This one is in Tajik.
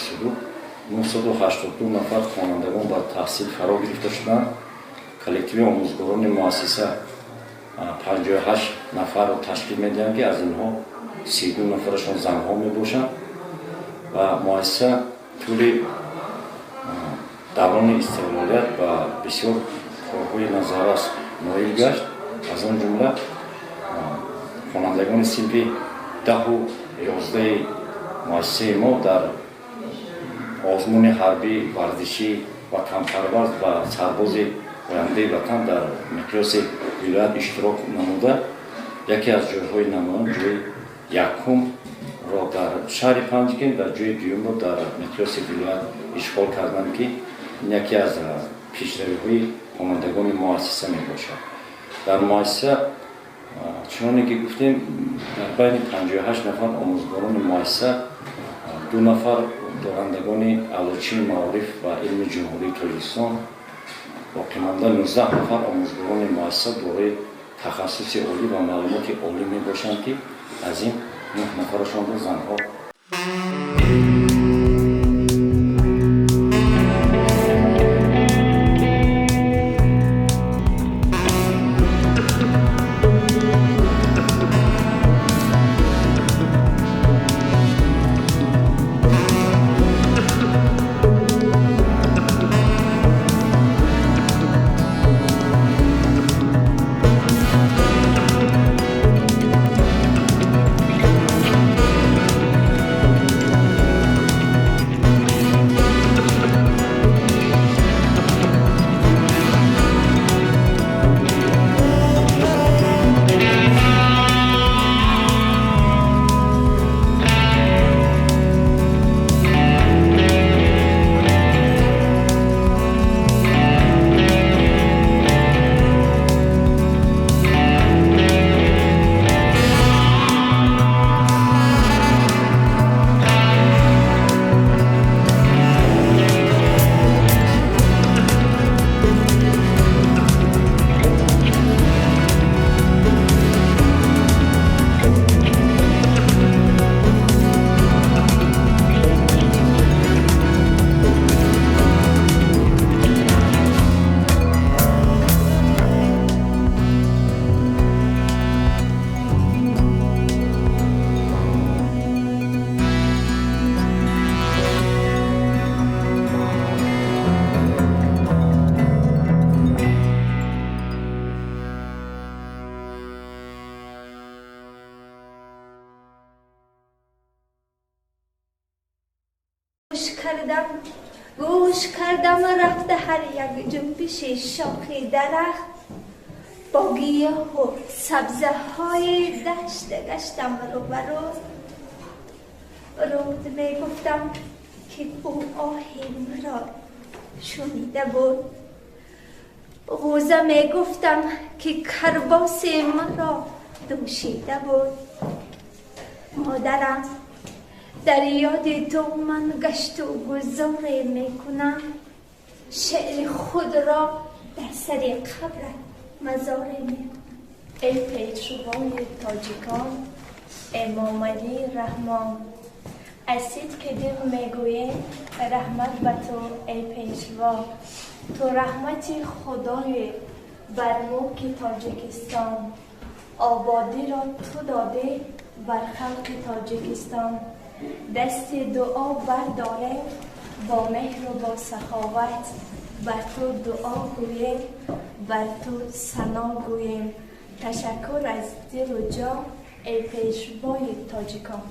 22 982 нафар хонандагон ба таҳсил фаро гирифта шуданд. Коллективи омӯзгорони муассиса 58 нафарро ташкил медиҳанд, ки аз инҳо 32 нафарашон занҳо мебошанд ва муассиса тӯли даврони истиқлолият ба бисёр корҳои назаррас ноил гашт. Аз он ҷумла хонандагони синфи 10-у 11-и муассисаи мо дар озмуни ҳарбӣ, варзишӣ, ватанпарвар ва сарбози ояндаи ватан дар миқёси вилоят иштирок намуда, яке аз ҷойҳои намоён, ҷои якумро дар шаҳри Панҷакент ва ҷои дуюмро дар миқёси вилоят ишғол карданд, ки ин яке аз пешравиҳои хонандагони муассиса мебошад. Дар муассиса, чуноне ки гуфтем, дар байни 58 нафар омӯзгорони муассиса 2 нафар дорандагони Аълочии маориф ва илми Ҷумҳурии Тоҷикистон, боқимонда 19 нафар омӯзгорони муассиса дорои тахассуси олӣ ва маълумоти олӣ мебошанд, ки аз ин 9 нафарашонро занҳо. Гӯш кардам, рафта ҳар як ҷунбиши шохи дарахт, бо гиёҳу сабзаҳои дашт гаштам рӯбарӯ. Руд мегуфтам, ки ӯ оҳи маро шунида буд, ғӯза мегуфтам, ки карбоси маро дӯшида буд. Модарам, дар ёди ту ман гашту гузоре мекунам, шеъри худро дар сари қабрат мазоре мекунам. Эй пешвои тоҷикон, Эмомалӣ Раҳмон, аз сидқи дил мегӯем раҳмат ба ту, эй пешво. Ту раҳмати худое бар мулки Тоҷикистон, ободиро ту додӣ бар халқи Тоҷикистон. Дасти дуо бардорем бо меҳру бо саховат, бар ту дуо гӯем, бар ту сано гӯем. Ташаккур аз дилу ҷон, эй пешвои тоҷикон.